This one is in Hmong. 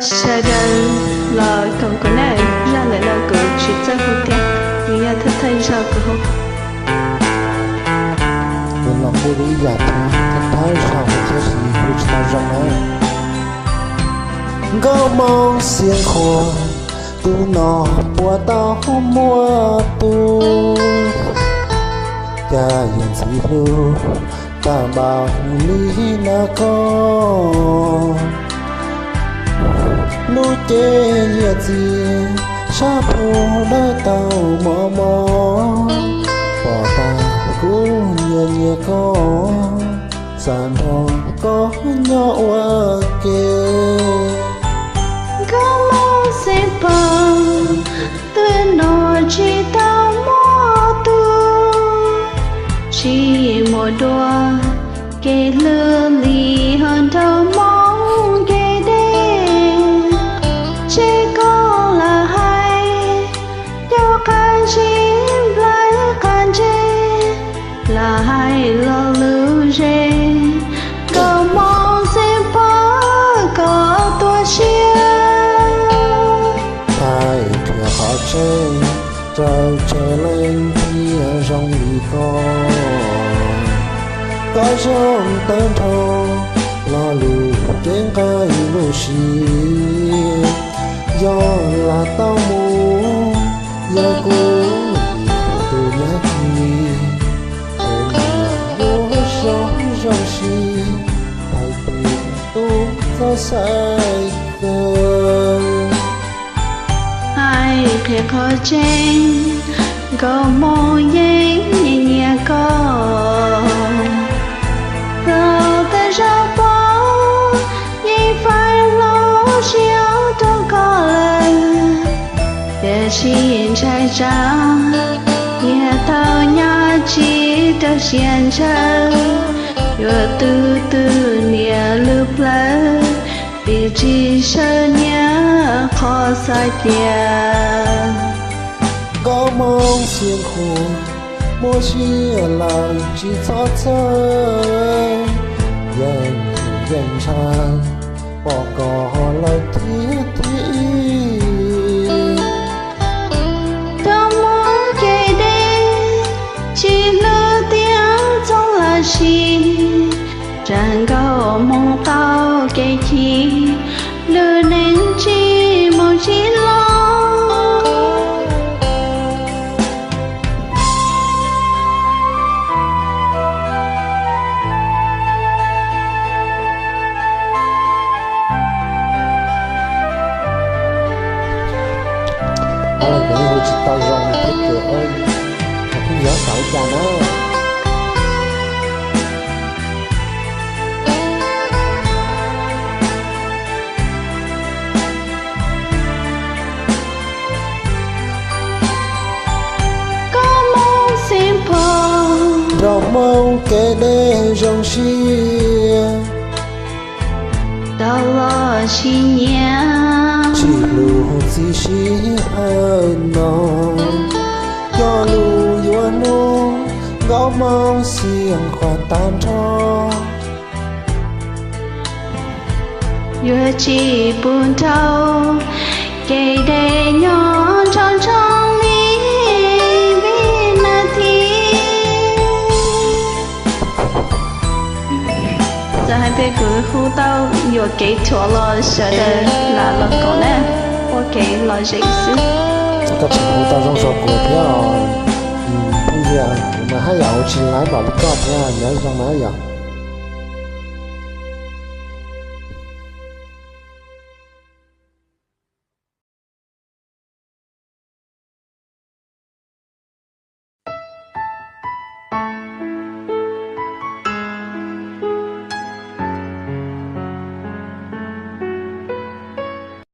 Sawv daws los koom kuv na, zaj ntawm no kuv tsis txawj hu thiab, nws yog thawj thawj zaug kuv hu. Kuv los hu li ib yam thiab, thawj thawj zaug thiab sis hu tsis tau zoo na. Nkauj Hmoob Xiav Khuam, tus no puas tau muaj tus, cas yog ntxim hlub tag npaum li na koj. Lub cev nyiaj txiag sab phu dawb tau mos mos, pom tag kuv nyiam nyiam koj, xav nrog koj nyob ua ke. Nkauj Hmoob Xeev Pos, tus no tsis tau muaj tus, tsis muaj dua kev hlub li ho nrog Hmoob kev deb. Tseg koj lam hais, cov qab zib nplaig qab ntseg, lam hais lo lus ze, Nkauj Hmoob Xeev Pos koj tuag siab. Hais qhia qhov tseeb, raws tseg leej twg zoo li koj, koj zoo tag nrho lo lus kev nqaij lus siv. Yog lam tau mus, yog kuv tus nyab kis, es nws yuav zoo zoo siab, hais tias tus txawj xaiv kawg. Hais qhia qhov tseeb, Nkauj Hmoob yeej nyiam nyiam koj. Thaum tej zaum pom yeej faib hlob siab rau koj lawm, tiam sis ntshai tsam yog tau nyab tsis rau siab ntshaw, yuav tu tus niam lub plawv, vim tsis sawv niam qhov xav cia. Nkauj Hmoob Xiav Khuam, muaj siab lawm tsis txhob txhawj, yeej yeej ntshai pom koj lawm thiab thiab ib. Rau Hmoob kev deb, tsis hlub tiag txog los sis, tsam Nkauj Hmoob tau kev chim, lub neej tsis mus tsis los. Ua li kuv hu tsis tau zoo thiab ces, kuv pheej yuav xav li cas na. Nkauj Hmoob Xeev Pos, nrog Hmoob kev deb zoo siab, tau los sib nyiam, tsis hlub txib sij hawm no, cog lus yuav hnub, Nkauj Hmoob Xiav Khuam tag nrho. Yuav tsis pub nrauj, kev deb nyob nrhov nrhoo li vib nab thib. Txawm hais tias kuv hu tau yuam kev thuam los sawv daws lam los koom na, ua kev lom zem xwb. Koj tseem hu tau zoo zog kuv thiab os. Phooj ywg, kuv mas haj yam ua tsis laib npaum li koj thiab, nyob zoo na yom.